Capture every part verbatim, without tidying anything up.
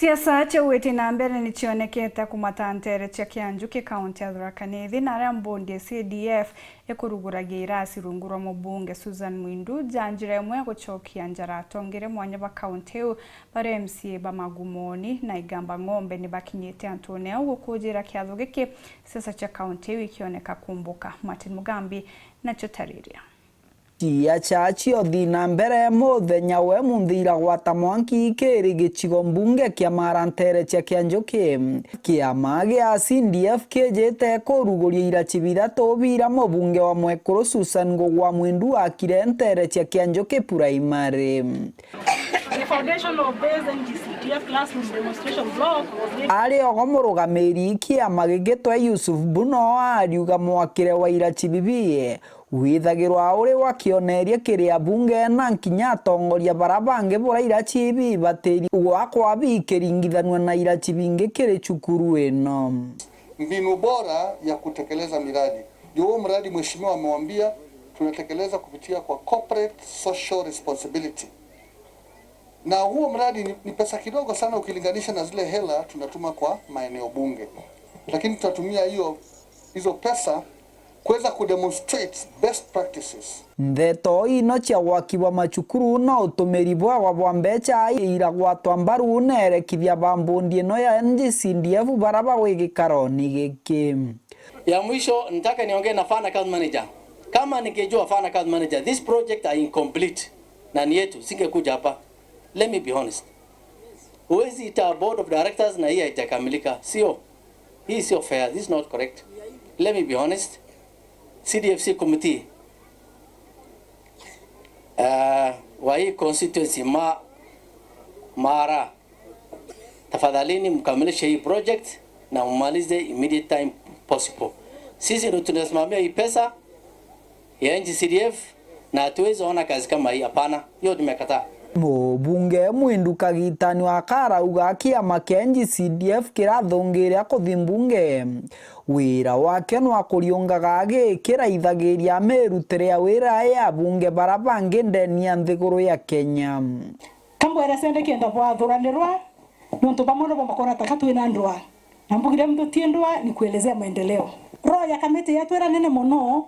Siasa cia ugwiti na mbere ni cionekete kumata nteere cia Kianjuki, kaunti ya Tharaka Nithi, na aria mbundi ya C D F ikuruguragia irasi rungu rwa mubunge Susan Mwindu, ja njira imwe ya gucokia njara atongeria mwanya ba kaunti iu, baria M C A ba Magumoni na Igamba Ng'ombe ni bakinyite antune au gukujira kiatho giki. Siasa cia kaunti iu ikioneka kumbuka. Martin Mugambi nacio tariria. Ciaca cio thi na mbere muthenya we munthi iragwata mwanki kiri gicigo mbunge kia Mara nteere cia Kianjuki. Kiama gia C D F kiejite kuruguria iraci bithatu bira mubunge wa mwekuru Susan Ngugi wa Mwindu akire nteere cia Kianjuki Primary. The foundation of base N G C D F classroom demonstration block was laid. Ari ogo murugamiri kiama gigitwe Yusuf Buno ariuga mwakire wa iraci bibi withagirwa uri wa kioneria kiri abunge na nkinya atongoria bara bangi bura iraci bibatiri gwakwa bikiringithanua na iraci bingi kiri cukuru ino. Mbinu bora ya kutekeleza miradi. Ndio huo mradi mheshimiwa amewambia tunatekeleza kupitia kwa corporate social responsibility. Na huo mradi ni, ni pesa kidogo sana ukilinganisha na zile hela tunatuma kwa maeneo bunge. Lakini tutatumia hiyo, hizo pesa kuweza kudemonstrate best practices. Ndeto ino cia gwakirwa macukuru na utumiri bwega bwa mbeca iragwatwa mbaru nerekithia ba mbundi ino ya N G C D F bara bagwi gikaroni giki. Ya mwisho, nataka niongee na Fana County Manager. Kama ningejua Fana County Manager, this project are incomplete na ni yetu, singekuja hapa. Let me be honest. Huwezi ita board of directors na hii haijakamilika. Sio. Hii sio fair. This is not correct. Let me be honest. C D F C committee, uh, wa hii constituency ma, Mara, tafadhalini mkamilishe hii project na mmalize immediate time possible. Sisi ndio tunasimamia hii pesa ya N G C D F na hatuwezi ona kazi kama hii, hapana. Hiyo tumekataa. Mubunge Mwindu kagitani wa karauga kiama kia N G C D F kirathungiria kuthi mbunge. Wira wake nwa kuriungaga agikiraithagiria mirutire ya wira ya abunge bara bangi ndeni ya nthiguru ya Kenya. Kambwere sende kenda bwathuranirwa, nontu bamwe no bakona taka twina ndwa. Na mbugire muntu ti ndwa ni kuelezea maendeleo. Roho ya kamiti yetu ira nene mono,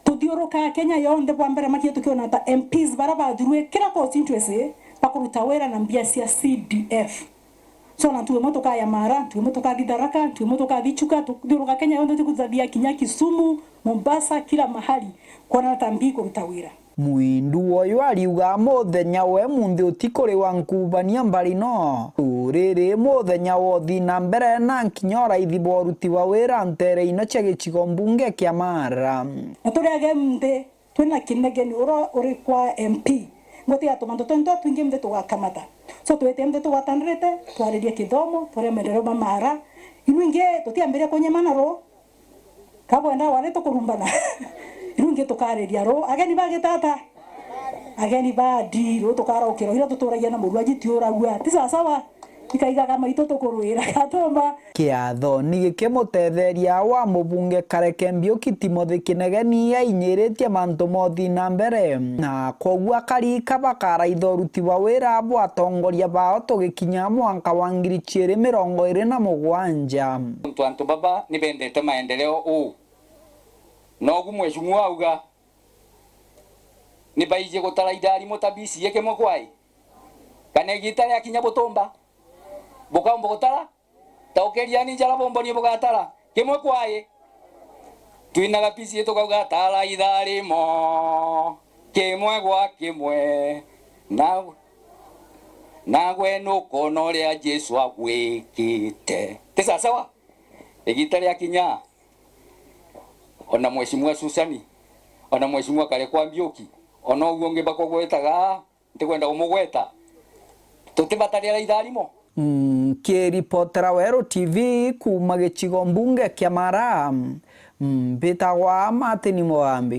tuthiurukaa Kenya yonthe bwa mbere makie tukiona ta M Ps bara bathurwe kira constituency bakuruta wira na mbia cia C D F. So, na ntuku imwe tukaya Mara, ntuku imwe tukathi Tharaka, ntuku imwe tukathi Chuka, tuthiuruka Kenya yonthe tukuthathia kinya Kisumu, Mombasa, kila mahali, kwona ta mbi kuruta wira. Mwindu uyu ariuga muthenya we munthi utikuriwa nkubania mbari no. Riri muthenya wa uthi na mbere na nkinya uraithi bwa uruti wa wira ntere ino cia gicigo mbunge kia Mara. Na turi age nthi, twina kinegeni uria uri kwa M P. Ngutiga tumantu twentu twingi nthi tugakamata. So, twite nthi tugwatanirite, twaririe kithomo, twaria maendeleo ma Mara. Inu ingi tutiambiria kunyemana ru. Kabwenda wari tukurumbana. Inu ingi tukariria ru. Ageni bagitata. Ageni ba ndi, ru tukaraukirwa. Ira tuturagia na murua jitiuragua. Ti sawa sawa? Ikaigaga maitũ tũkũrũĩra gatũma. Kiathoni giki mutetheria wa mubunge Kareke Mbiuki Timothy Kinegeni ainyiritie mantu mothi na mbere, na kwoguo akarika bakaraitha uruti bwa wira bwa atongoria bao tugikinya mwanka wa ngiri ciiri mirongo iri na mugwanja. Nontu antu baba ni bendete maendeleo uu, nogu mheshimiwa auga ni baiji gutara itharimo ta B C A kimwe kwai, kana igita riakinya butumba bukaumba gutara? Taukiriani njara bombonie bugatara kimwe kwai. Twinaga pisi tukauga, "Tara itharimo kimwe gwa kimwe, na, nagwe nukona uria Jesu agwikite." Ti sawa sawa? Igita riakinya, ona Mheshimiwa Susani, ona Mheshimiwa Karekwa Mbiuki, ona uguo ungi bakugwetaga, ntikwenda kumugweta, tutibatarira itharimo. Nkiripotera Weru T V kuuma gicigo mbunge kia Mara, mbitagwa Martin Mugambi.